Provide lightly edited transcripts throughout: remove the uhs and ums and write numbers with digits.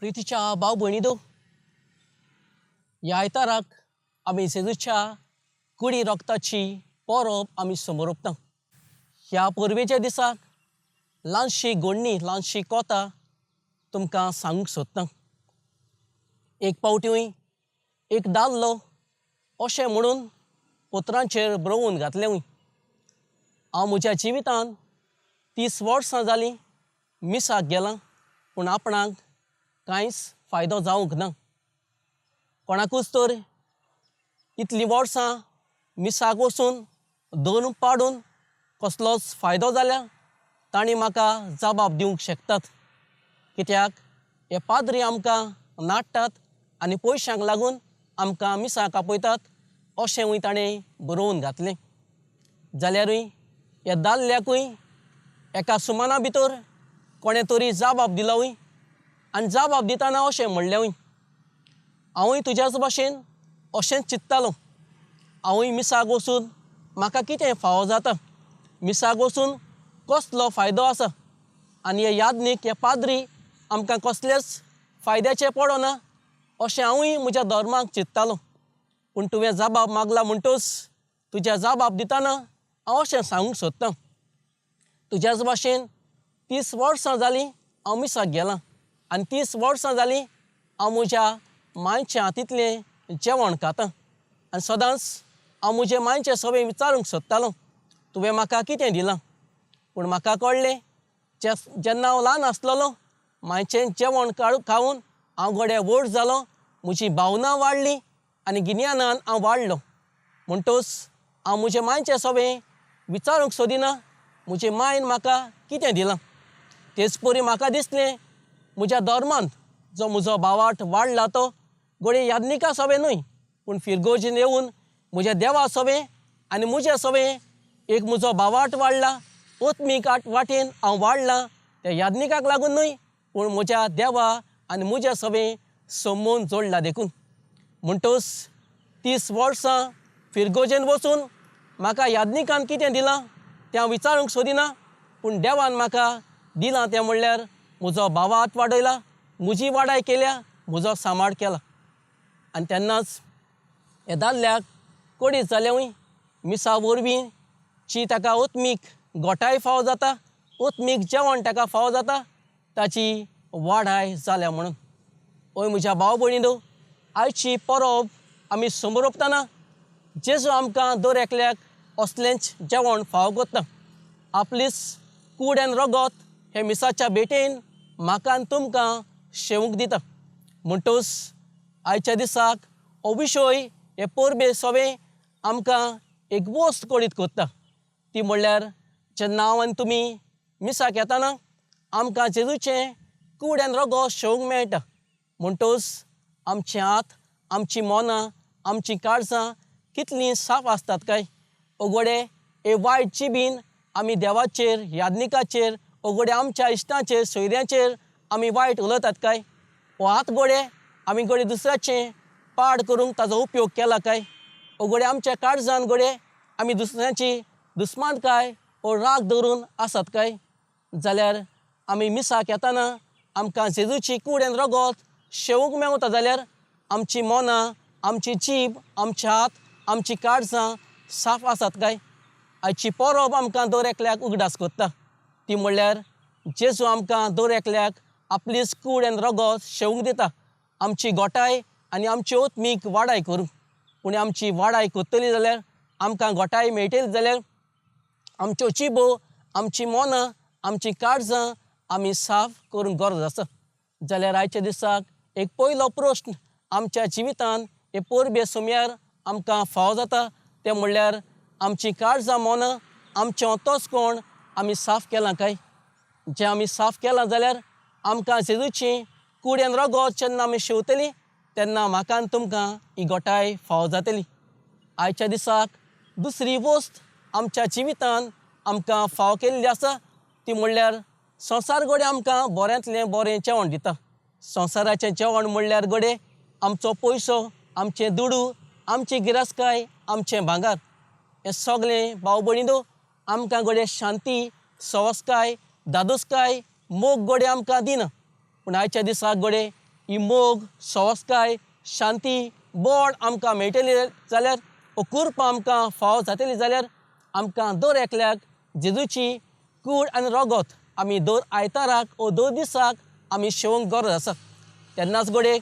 प्रितीच्या भाव भयणींनो, ह्या आयताराक आमी जेजूच्या कुडी रगताची परब आमी समोर. ह्या परबेच्या दिसाक ल्हानशी गोडणी, ल्हानशी कोता तुमकां सांगूंक सोदता. एक पावटी एक दादलो अशें म्हणून पत्रांचेर बरोवन घातलें, हांव म्हज्या जिवितांत 30 वर्सां जालीं मिसाक गेलां, पूण आपणाक कांयच फायदो जावंक ना. कोणाकूच तर इतलीं वर्सां मिसाक वचून धरून पाडून कसलोच फायदो जाल्यार तांणी म्हाका जबाब दिवंक शकतात, कित्याक हे पाद्री आमकां नाडटात आनी पयशांक लागून आमकां मिसाक आपयतात, अशेंय ताणें बरोवन घातलें. जाल्यारूय ह्या दादल्याकूय एका सुमाना भितर कोणें तरी जबाब दिलोय आनी जबाब दितना अशें म्हणलेंय, हांवूय तुज्याच भाशेन अशेंच चिंत्तालो. हांवूय मिसाक वचून म्हाका कितें फावो जाता, मिसाक वचून कसलो फायदो आसा, आनी हे याज्ञीक, हे पाद्री आमकां कसलेच फायद्याचें पडना अशें हांवूय म्हज्या धर्माक चिंत्तालो. पूण तुवें जबाब मागला म्हणटूच तुज्या जबाब दितना हांव अशें सांगूंक सोदतां, तुज्याच भाशेन 30 वर्सां जालीं हांव मिसाक गेलां आनी 30 वर्सां जालीं हांव म्हज्या मांयच्या हातींतलें जेवण खाता आनी सदांच हांव म्हजे मांयचे सवय विचारूंक सोदतालो, तुवें म्हाका कितें दिलां? पूण म्हाका कळ्ळें, जेन्ना हांव ल्हान आसलेलो मांयचें जेवण खावन हांव घडये व्हड जालो, म्हजी भावना वाडली आनी गिन्यानान हांव वाडलो. म्हणटूच हांव म्हजे मांयचे सवय विचारूंक सोदिना, म्हजे मांयन म्हाका कितें दिलां. तेच परी म्हाका दिसलें, म्हज्या धर्मांत जो म्हजो भावार्थ वाडला तो घडये याज्ञिका सवय न्हय, पूण फिरगोजीन येवन म्हज्या देवा सवय आनी म्हज्या सवय एक म्हजो भावार्थ वाडला, आत्मीक वाटेन हांव वाडला, त्या याज्ञिकाक लागून न्हय, पूण म्हज्या देवा आनी म्हज्या सवय संबंद जोडला देखून. म्हणटूच 30 वर्सां फिरगोजेन वचून म्हाका याज्ञिकान कितें दिलां तें हांव विचारूंक सोदिना, पूण देवान म्हाका दिलां तें म्हणल्यार म्हजो भावार्थ वाडयला, म्हजी वाडाय केल्या, म्हजो सांबाळ केला. आनी तेन्नाच ह्या दादल्याक कोडीत जालेंय, मिसा वरवीं जी ताका आत्मीक गोठाय फावो जाता, आत्मीक जेवण ताका फावो जाता, ताची वाडाय जाल्या म्हणून. ओय म्हज्या भाव भयणीनो, आयची परब आमी समोरपतना जेजू आमकां दर एकल्याक असलेंच जेवण फावो करता. आपलीच कूड आनी रगत हे मिसाच्या भेटेन म्हाका आनी तुमकां शेवंक दिता. म्हणटूच आयच्या दिसाक हो विशय, हे परबे सवे आमकां एक वस्त कळीत करता, ती म्हणल्यार जेन्ना हांव आनी तुमी मिसाक येतना आमकां जेजूचें कूड आनी रगत शेवंक मेळटा. म्हणटूच आमचे हात, आमची मनां, आमचीं काळजां कितलीं साफ आसतात काय? अगोडे हे वायट जिबीन आमी देवाचेर, याज्ञिकाचेर, अगोडे आमच्या इश्टांचेर, सोयऱ्यांचेर आमी वायट उलयतात काय? हो हात गोडे आमी गोडे दुसऱ्याचें पाड करूंक ताजो उपयोग केला काय? अगोडे आमच्या काळजान गोडे आमी दुसऱ्यांची दुस्मानकाय ओ राग दवरून आसात काय? जाल्यार आमी मिसाक येतना आमकां जेजूची कूड आनी रगत शेवंक मेवता जाल्यार आमची मनां, आमची जीब, आमचे हात, आमची काळजां साफ आसात काय? आयची परब आमकां दर एकल्याक उगडास करता, ती म्हणल्यार जेजू आमकां दर एकल्याक आपलीच कूड आनी रगत शेवंक दिता, आमची गोठाय आनी आमची आत्मीक वाडाय करूंक. पूण आमची वाडाय करतली जाल्यार, आमकां गोठाय मेळटली जाल्यार आमच्यो जिबो, आमची मनां, आमची काळजां आमी साफ करूंक गरज आसा. जाल्यार आयच्या दिसाक एक पयलो प्रस्न आमच्या जिवितांत हे परबे सुमयार आमकां फावो जाता, तें म्हणल्यार आमची काळजां, मनां, आमचें अंतस्कोण आमी साफ केलां काय? जें आमी साफ केलां जाल्यार आमकां जेजूची कूड आनी रगत जेन्ना आमी शेवतलीं तेन्ना म्हाका आनी तुमकां ही गोठाय फावो जातली. आयच्या दिसाक दुसरी वस्त आमच्या जिवितांत आमकां फावो केल्ली आसा, ती म्हणल्यार संवसार घडये आमकां बऱ्यांतलें बरें जेवण दिता. संवसाराचें जेवण म्हणल्यार घडये आमचो पयसो, आमचें दुडू, आमची गिरासकाय, आमचें भांगर, हें सगळें भाव भयणीनो आमकां घडये शांती, सवसकाय, दादोसकाय, मोग घडये आमकां दिना. पूण आयच्या दिसाक घडये ही मोग, सवस्काय, शांती, बळ आमकां मेळटली जाल्यार वो कृपा आमकां फावो जातली जाल्यार आमकां दर एकल्याक जेजूची कूड आनी रगत आमी दर आयताराक वो दर दिसाक आमी शेवंक गरज आसा. तेन्नाच घडये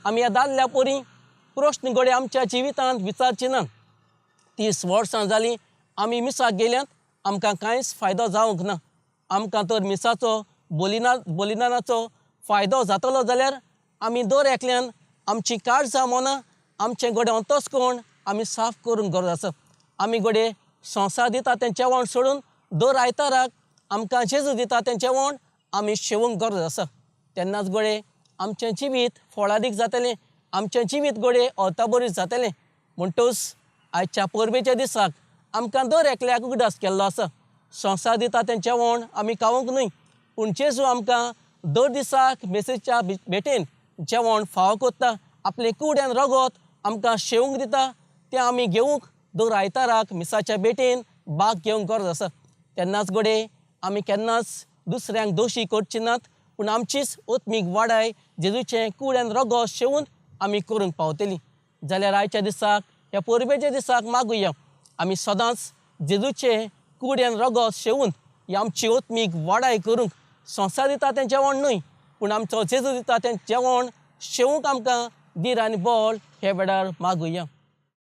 आमी ह्या दादल्या परी प्रश्न घडये आमच्या जिवितांत विचारचे ना. 30 वर्सां जालीं आमी मिसाक गेल्यात, आमकां कांयच फायदो जावंक ना. आमकां तर मिसाचो बलिदानाचो फायदो जातलो जाल्यार आमी दर एकल्यान आमची काळजां मनां आमचें घडये अंतस्कर्ण आमी साफ करूंक गरज आसा. आमी घडये संवसार दिता तें जेवण सोडून दर आयताराक आमकां जेजू दिता तें जेवण आमी शेवंक गरज आसा. तेन्नाच घडये आमचें जिवीत फळादीक जातलें, आमचें जिवीत घडये अर्थाबरीत जातलें. म्हणटच आयच्या परबेच्या दिसाक आमकां दर एकल्याक उगडास केल्लो आसा. संवसार दिता तें जेवण आमी खावंक न्हय, पूण जेजू आमकां दर दिसाक मेसेच्या भेटेन जेवण फावो करता, आपलें कूड आनी रगत आमकां शेवंक दिता, तें आमी घेवंक दर आयताराक मिसाच्या भेटेन भाग घेवंक गरज आसा. तेन्नाच घडये आमी केन्नाच दुसऱ्यांक दोशी करची नात, पूण आमचीच आत्मीक वाडाय जेजूचें कूड आनी रगत शेवून आमी करूंक पावतली. जाल्यार आयच्या दिसाक ह्या परबेच्या दिसाक मागुया आमी सदांच जेजूचें कूड आनी रगत शेवून ही आमची आत्मीक वाडाय करूंक संवसार दिता तें जेवण न्हय, पूण आमचो जेजू दिता तें जेवण शेवूंक आमकां धीर आनी बळ हे वेळार मागुया.